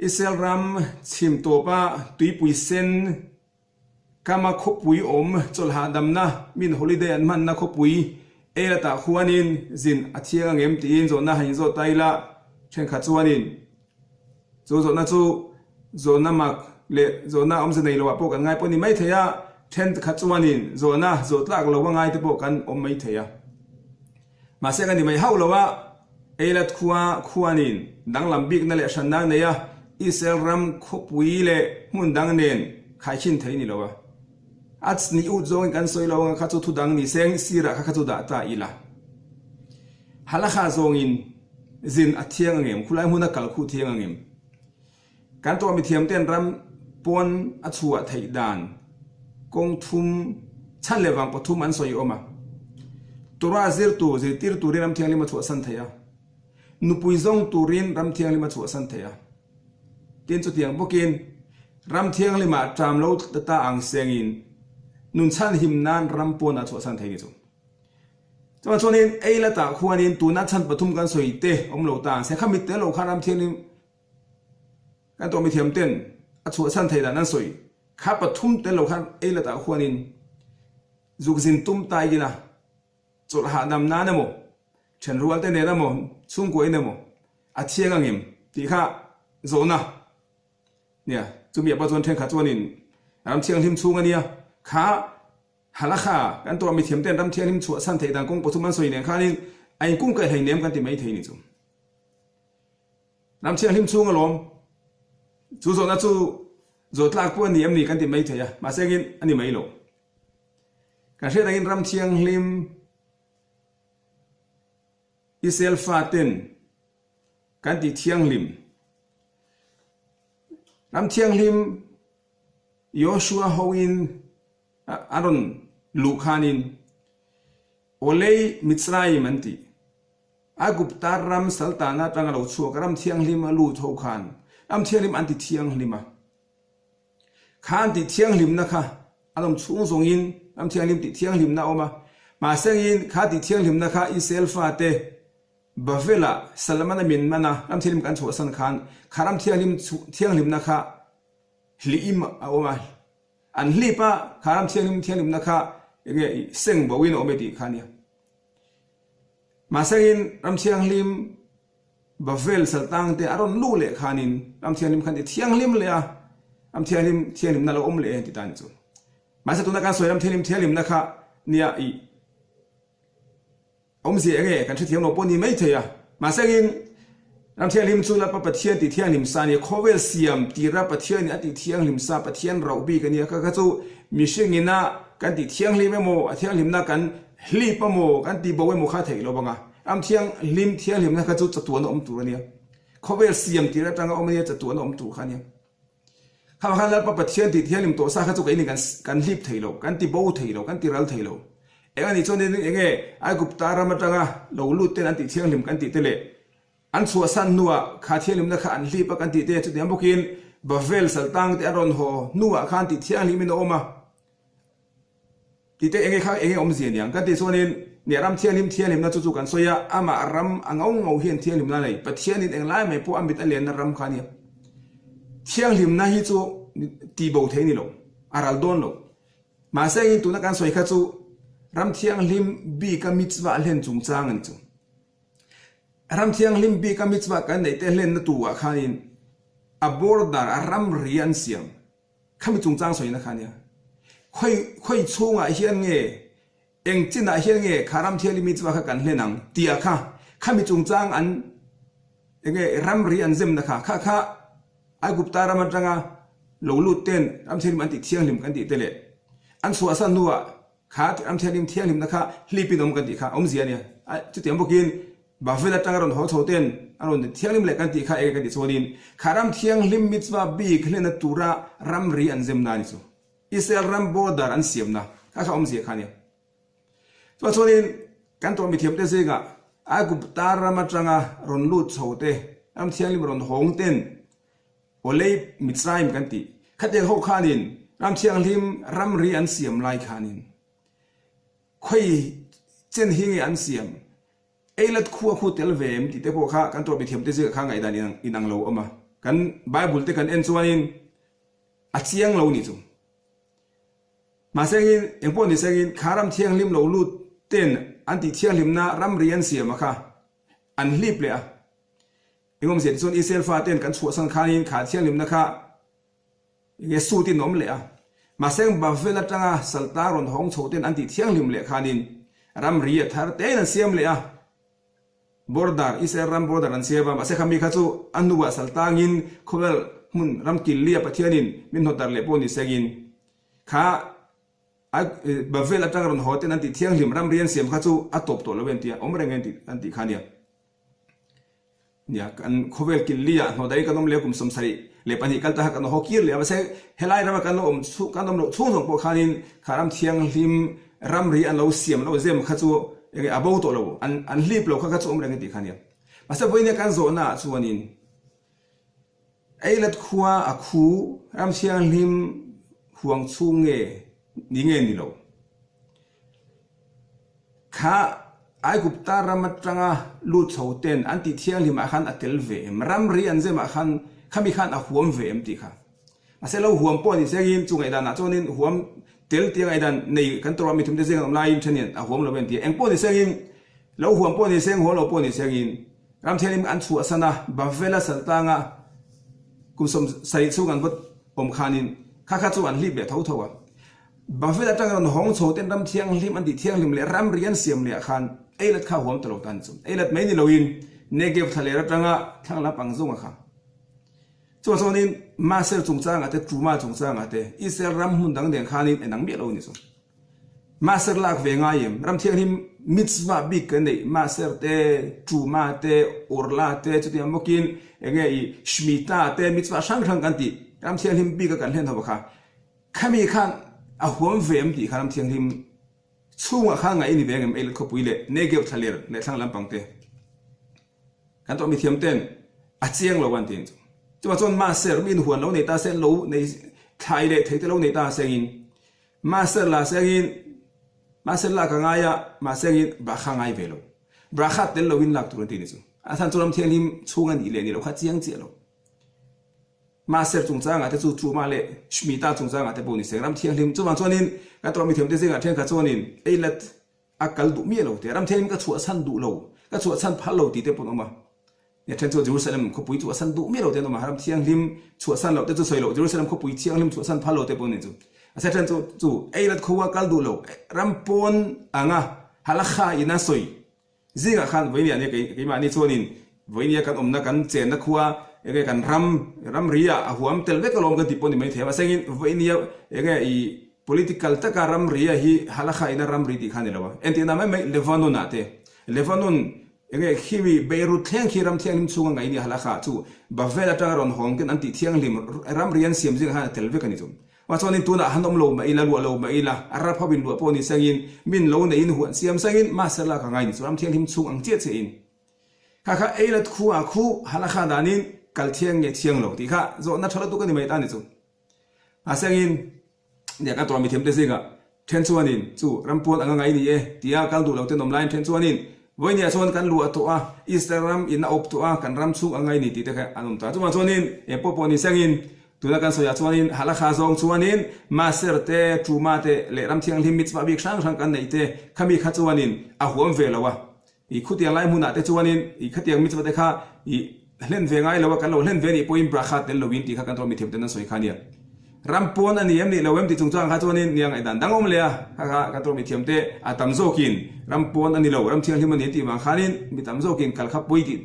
Israel ram chhim tawpa tuipui sen kama khawpui awm chawlh hahdamna min holiday an hmanna khawpui Eilat-ah khuanin zin a thiang angem tiin zawhna han inzawt ta ila thenkhat chuanin chu zawhna chu zawhna mak leh zawhna awmze nei loah pawh kan ngai pawh ni mai thei a, thenkhat chuanin zawhna zawh tlak lo a ngai te pawh kan awm mai thei a. Mahse ka ni mai hauh lo a, Eilat khua khuanin danglam bikna leh hranna a nei a, Israel ram khawpui leh hmun dang nen khaikhin thei ni lo a. A ni ut zawngin kan sawi lo anga kha chu thu dang ni seng sirah kha kha chu dah ta ila. Halakha zawngin zin a thiang angem, khulai hmuna kal khuh thiang angem? Kan tuah mithiam ten ram pawn a chhuah theih dan kawng thum chhan leh vang pathum an sawi awm a. Torah zirtu zirtir turin ram thianghlim a chhuahsan thei a, nupui zawng turin ram thianghlim a chhuahsan thei a. Tin chutiang bawkin ram thianghlimah ṭam lo ta ang sengin nun chhanhim nan ram pawn a chhuahsan thei ni chu. Chuvang chuanin ei la tah khuanin tuna chhan pathum kan sawi te awm lo ta ang se, khami tel lo khan ram thianghlim Kan tuah mithiam ten a chhuahchhan thei dan an sawi kha pathum tel lo khan ei la tah huanin zukzin tum tai ila chawlh hahdam nan emaw thenrual te nen emaw chhungkua in emaw a thiang angem tih kha zawhna nia chumi ah pawh chuan thenkhat chuanin ram thianghlim chhung ania kha Halakha kan tuah mithiam ten ram thianghlim chhuahchhan theih dan kawng pathum an sawi nen khanin a inkungkaih hleinem kan ti mai thei ni chu. Ram thianghlim chhung alawm. Chu zawhna chu zawh tlak pawh a ni em ni kan ti mai thei a, mahse engin a ni mai lo. Kan hriat angin ram thianghlim Israel faten kan tih thianghlim, ram thianghlim Joshua hoin a rawn luh khanin Olei Mitzrayim an tih. Aigupta ram saltana atanga lo chhuak ram thianghlim a lut ho khan ram thianghlim an ti thianghlim a. Kha an tih thianghlimna kha an awm chhung zawngin ram thianghlim tih thianghlimna a awm a. Mahsengin kha tih thianghlimna kha Israel fate Bavelah Salmana min man a ram thianghlim kan chhuahsan khan kha ram thianghlim thianghlimna kha hliim a awm a. An hlip a, kha ram thianghlim thianghlimna kha enge seng bo in a awm e tih kha a nia. Mahsengin ram thianghlim Bavel saltang te a rawn luh leh khanin ram thianghlim khan ti thianghlim leh a, ram thianghlim thianghlimna lo awm leh e ti ta ni chu. Mahse tuna kan sawi ram thianghlim thianghlimna kha nia i Awmzia enge kan hrethiam lo pawh ni mai thei a, mahsengin Ram Thianghlim chu Lalpa Pathian tih thianghlim sa a ni a, khawvel siam tira Pathianin a tih thianghlim sa, Pathian rauh bik a ni a, kha kha chu mihring ina kan tih thianghlim emaw, a thianghlimna kan hlip emaw, kan tih bo emaw kha a theih lo vang a, Ram Thianghlim thianghlimna kha chu chatuan a awm tur a nia, khawvel siam tir atanga awm a nia, chatuan a awm tur kha a nia. Kha khan Lalpa Pathian tih thianghlim tawh sa kha chu keini kan kan hlip thei lo, kan ti bo thei lo, kan ti ral thei lo. Eng a nih chuan in enge Aigupta ram atanga lo lut ten an tih thianghlim kan tih te leh an chhuahsan hnuah kha thianghlimna kha an hlip a kan tih te chutiang bawkin Bavel saltang te an rawn haw hnuah khan tih thianghlimin a awm a. Tite enge kha enge awmzia niang kan tih chuanin nia ram thianghlim thianghlimna chu chu kan sawi a, amah ram a ngau ngau hian thianghlimna a nei. Pathianin englai mai pawh a mit a lenna ram kha a nia. Thianghlimna hi chu tih bo thei a ni lo, a ral dawn lo. Mahse engin tuna kan sawi kha chu ram thianghlim bika mitzvah hlen chungchang a ni chu. Ram thianghlim bika mitzvah kan neih te hlenna turah khanin a border, a ramri an siam. Khami chungchang sawina kha nia. Khawi khawi chhungah hian nge, eng chinah hian nge kha ram thianghlim mitzvah kha kan hlen ang tih kha, khami chungchang an eng nge ramri an zemna kha, kha kha Aigupta ram atanga lo lut ten ram thianghlim an tih thianghlim kan tih te leh an chhuahsan hnuah Kha ram thianghlim thianghlimna kha hlipin awm kan tih kha awmzia a nia. Chutiang bawkin Bavel atanga rawn haw chho ten a rawn thianghlim leh kan tih kha enge kan tih chuanin kha ram thianghlim mitzvah bik hlenna tura ramri an zemna a ni chu. Israel ram border an siamna kha kha awmzia kha a nia. Chuvang chuanin kan tuah mithiamte zingah Aigupta ram atanga rawn lut chho te, ram thianghlim rawn hawng ten Awlei Mitzrayim kan tih. Khatiang ho khanin Ram Thianghlim ramri an siam lai khanin khawi chen hi nge an siam? Eilat khu a khu tel ve em tih te pawh kha kan tuah mithiamte zingah kha ngaihdan inang lo awm a. Kan Bible te kan en chuanin a chiang lo nih chu. Mahse in engpawh ni sengin kha ram thianghlim lo lut ten an tih thianghlimna ramri an siam a kha an hlip leh a. Engawmzia ti chuan Israel faten kan chhuahsan khanin kha thianghlimna kha Enge suit in awm leh a, mahse Bavel atanga Salta rawn hawng chho ten an tih thianghlim leh khanin ramri a thar tein an siam leh a, border, Israel ram border an siam a, mahse kha mi kha chu a hnuah Saltangin khawvel hmun ram killia Pathianin min hnawtdarh leh pawh ni sengin kha Bavel atanga rawn haw ten an tih thianghlim ramri an siam kha chu a tawp tawh lo e an ti a, awm reng e an tih kha nia. Nia, kan khawvel killi ah hnawh daih kan awm leh kum 72 kal ta kha kan haw kir leh a, mahse helai rama kan lo awm chhung kan awm loh chhung zawng pawh khanin kha ram thianghlim ramri an lo siam lo zem kha chu enge a bo tawh lo, an an hlip lo kha kha chu awm reng e tih kha nia. Mahse vawiin kan zawhna ah chuanin Eilat khua a khu ram thianghlim huang chhung nge ni nge ni lo? Kha Aigupta ram atanga lut chho ten an tih thianghlim ah khan a tel ve em? Ramri an zem ah khan khami khan a huam ve em tih kha. Mahse lo huam pawh ni sengin chu ngaihdan ah chuanin huam tel tia ngaihdan nei kan tawrh a mithum te zing an awm laiin thenin a huam lo em tih a. Eng pawh ni sengin lo huam pawh ni seng huam lo pawh ni sengin ram thianghlim an chhuahsan a, Bavela saltanga kum 70 chhung an va awm khanin kha kha chu an hlip leh tho tho a. Bavel atanga rawn hawng chho ten ram thianghlim an tih thianghlim leh ramri an siam leh ah khan Eilat kha huam ta lo ta ni chu. Eilat mai ni loin Negev thlaler atanga thlang lampang zawnga kha. Chuvang chuanin Maser chungchangah te Truma chungchangah te Israel ram hmun dang nen khanin en ang miah lo ni chu. Maser lak ve ngai em? Ram thianghlim mitzvah bik kan neih Maser te, Truma te, Orla te chutiang bawkin enge i Shmita te mitzvah hrang hrang kan tih ram thianghlim bika kan hlen ho kha Khami khan a huam ve em tih kha ram thianghlim chhungah khan ngaih ni ve ang em Eilat khawpui leh Negev thlaler leh thlang lampang te kan tawh mithiam ten a chiang lo an ti ang chu. Chuvang chuan Maser mi in huan lo nei ta se lo nei thlai leh thei te lo nei ta sengin Maser la sengin Maser lak a ngai a mahsengin Bracha ngai ve lo. Bracha tel loin lak tur an ti ni chu. A chhan chu ram thianghlim chhung a nih leh nih loh kha chiang chiah lo. Maser chungchangah te chu Truma leh Shmita chungchangah te pawh ni se, ram thianghlim chuvang chuanin ka tawrh mithiamte zingah thenkhat chuanin Eilat a kal duh miah lo te, ram thianghlim ka chhuahchhan duh lo, ka chhuahchhan phal lo tih te pawh an awm a. Nia then chuan Jerusalem khawpui chhuahsan duh miah lo te an awm a, ram thianghlim chhuahsan loh te chu sawi loh, Jerusalem khawpui thianghlim chhuahsan phal lo te pawh an ni chu. Mahse then chu chu Eilat khua kal duh lo, ram pawn anga Halakha in a sawi Zingah khan vawinia nia kei keimahni chuanin vawinia kan awmna kan chenna khua enge kan ram ramri ah a huam tel vek alawm kan tih pawh ni mai thei a mahsengin vawinia enge i political taka ramri a hi halakha ina ramri tih kha a ni lo a entirna mai mai Lebanon ah te Lebanon enge khimi Beirut thleng khi ram thianghlim chhunga ngaih nia halakha chu Bavel atanga rawn hawng ten an tih thianghlim ramri an siam zingah khan a tel vek a ni chu. Mah chuanin tunah han awm lo mah ila, luah lo mah ila, a rap ho in luah pawh ni sangin, min lo neiin huan siam sangin, mahse lak a ngai ni chu ram thianghlim chhung ang chiah chiahin. Kha kha ei la khu ah khu halakha danin kal thiang nge thiang lo tih kha zawhna tha lutuk a ni mai ta ni chu. Mahsengin nia kan tawrh mithiamte zingah then chuanin chu ram pawn anga ngai ni e tia kal duh lo ten awm laiin then chuanin Vawinia chuan kan luah tawh a, Israel ram in a awp tawh a, kan ram chhung a ngai ni tih te kha an awm ta. Chuvang chuanin eng pawh pawh ni sengin tuna kan sawiah chuanin Halakha zawng chuanin Maser te, Truma te leh ram thianghlim mitzvah bik hrang hrang kan neih te khami kha chuanin a huam ve lo a. I khutiang lai hmunah te chuanin i khatiang mitzvah te kha i hlen ve ngai lo a, kan lo hlen ve nih pawhin bracha tel loin tih kha kan tawh mithiam ten an sawi kha nia. Ram pawn a ni em nih lo em tih chungchang kha chuanin nia ngaihdan dang awm leh a, kha kha kan tawh mithiam te a tam zawkin ram pawn a ni lo, ram thianghlim a ni tih vang khanin mi tam zawkin kal kha pawi tih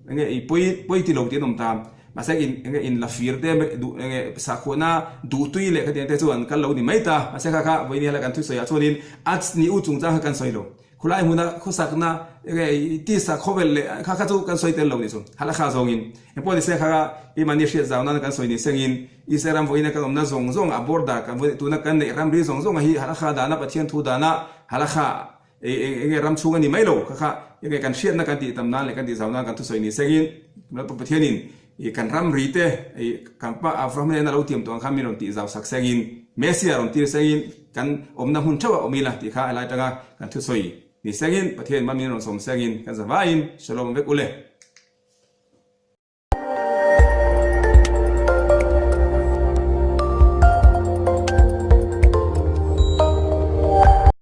enge i pawi pawi ti lo tih an awm ta. Mahse in enge in la fir te duh enge sakhuana duhtui leh khatiang te chuan kal lo ni mai ta. Mahse kha kha vawiin hian kan thusawiah chuanin Atsni u chungchang kha kan sawi lo. Khulai hmuna khawsakna enge i tisa khawvel leh kha kha chu kan sawi tel lo ni chu. Halakha zawngin engpawh ni se kha kha keimahni hriat zau nan kan sawi ni sengin Israel ram vawiina kan awmna zawng zawng a border kan vawi tuna kan neih ramri zawng zawng hi halakha dana Pathian thu dana halakha enge ram chhung a ni mai lo kha kha enge kan hriatna kan tih tam nan leh kan tih zau nan kan thusawi ni sengin Lalpa Pathianin i kan ramri te i kan pa Abraham hnena lo tiam tawh ang khan min rawn tih zau sak sengin Messiah rawn tir sengin kan awmna hmun theuh a awm ila tih kha helai atanga kan thusawi ni sengin Pathian hma min rawn sawm sengin kan zavaiin Shalom vek ule.